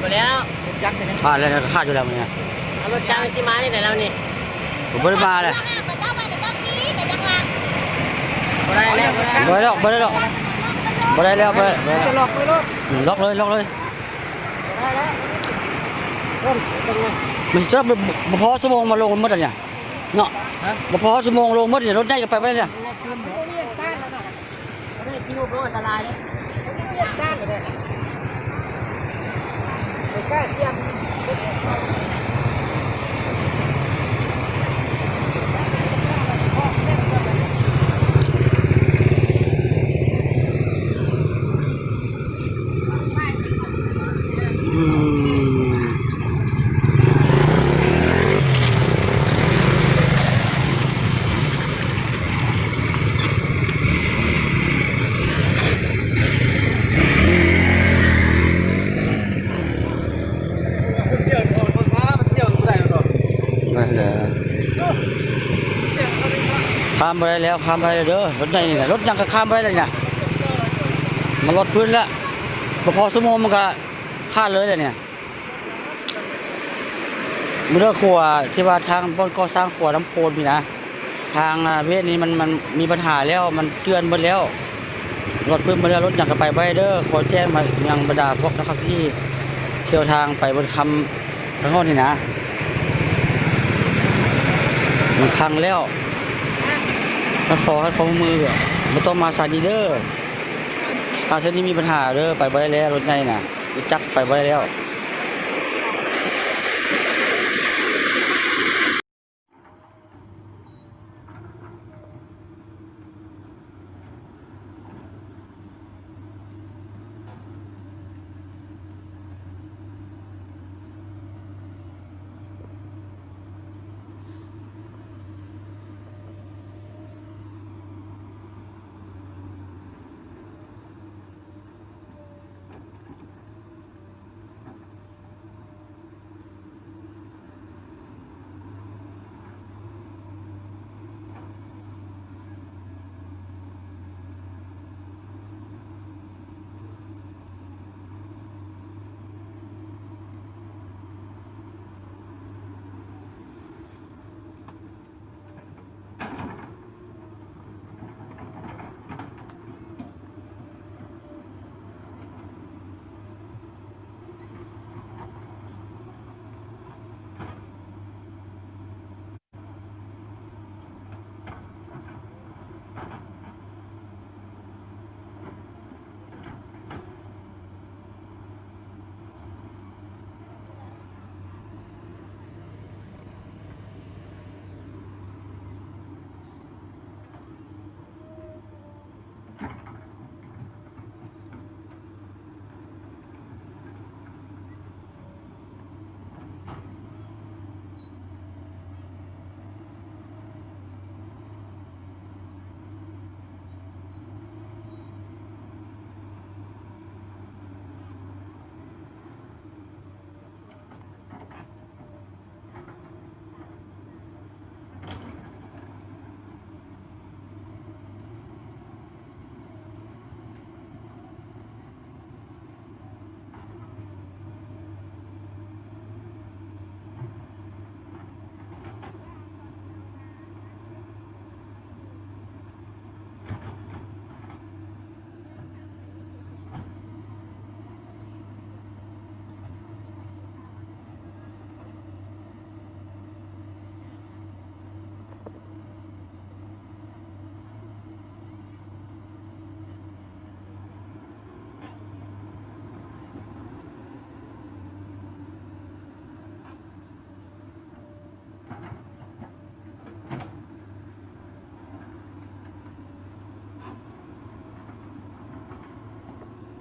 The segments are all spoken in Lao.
ບໍ່ແລ້ວ ຜ່ານແລ້ວ ຂາດຢູ່ແລ້ວມື້ນີ້ ເອົາລົດຈັກຊິມານີ້ໄດ້ແລ້ວນີ້ ບໍ່ໄດ້ມາແລ້ວ ບໍ່ໄດ້ແລ້ວ ບໍ່ໄດ້ດອກ ບໍ່ໄດ້ດອກ ບໍ່ໄດ້ແລ້ວ ບໍ່ໄດ້ ອືມ ລັອກເລີຍ ລັອກເລີຍ ມັນຊິເຈົ້າບໍ່ພໍຊົ່ວໂມງມາລົງໝົດອັນນີ້ເນາະ ບໍ່ພໍຊົ່ວໂມງລົງໝົດນີ້ ລົດໃຫຍ່ກໍໄປບໍ່ໄດ້ນີ້. ອືມ ນັ້ນແຫຼະ ຂ້າມບໍ່ໄດ້ແລ້ວ ຂ້າມບໍ່ໄດ້ແລ້ວເດີ ລົດໃຫຍ່ນີ້ນະ ລົດຫຍັງກໍຂ້າມບໍ່ໄດ້ແລ້ວນີ້ນະ ມັນລັອດພື້ນແລ້ວ ບໍ່ພໍຊົ່ວໂມງມັນກໍຂາດເລີຍແຫຼະນີ້. ເລື່ອງຂົວທີ່ວ່າທາງບ່ອນກໍ່ສ້າງຂົວນ້ຳໂພນນີ້ນະ ທາງ ອາ ເວດນີ້ມັນ ມັນມີບັນຫາແລ້ວ ມັນເຈື່ອນໝົດແລ້ວ ລັອດພື້ນໝົດແລ້ວ ລົດຫຍັງກໍໄປບໍ່ໄດ້ເດີ. ຂໍແຈ້ງມາຍັງບັນດາພວກນັກຂັບຂີ່ທ່ຽວທາງໄປເບິດຄຳທາງຮອດນີ້ນະ ມັນພັງແລ້ວ ກໍຂໍໃຫ້ຄວາມຮ່ວມມື ບໍ່ຕ້ອງມາສາຍນີ້ເດີ ທາງເສັ້ນນີ້ມີບັນຫາເດີ ໄປບໍ່ໄດ້ແລ້ວ ລົດໃຫຍ່ນະ ລົດຈັກໄປບໍ່ໄດ້ແລ້ວ.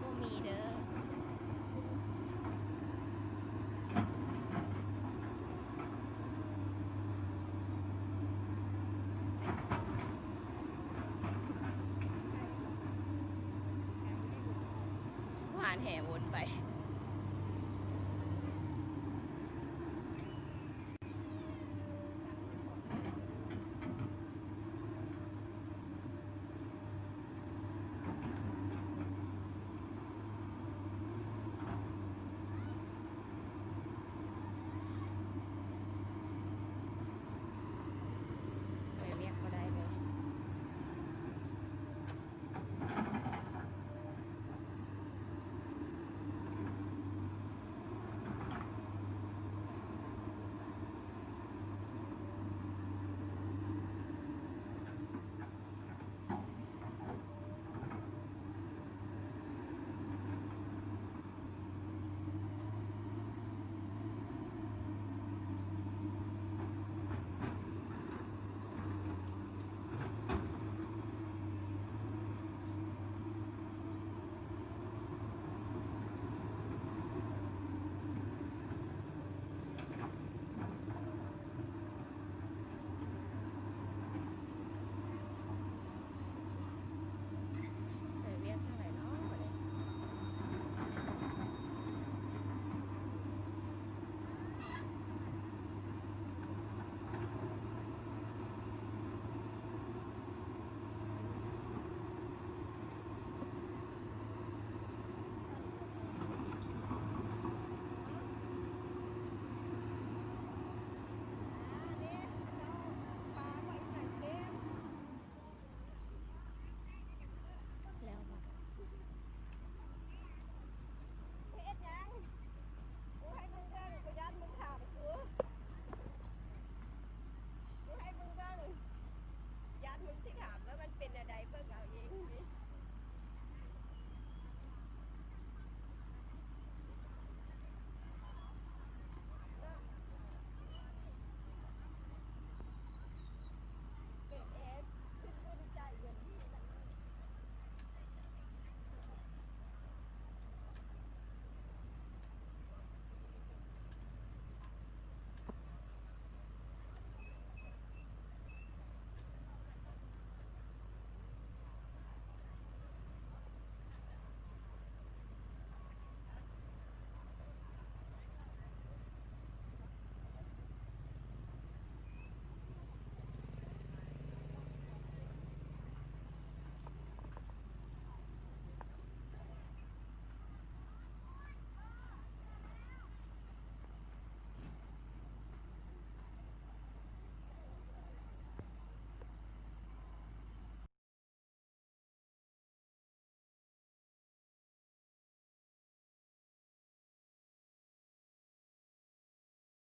ບໍ່ມີເດີ. ຫວານແຫວນໄປ.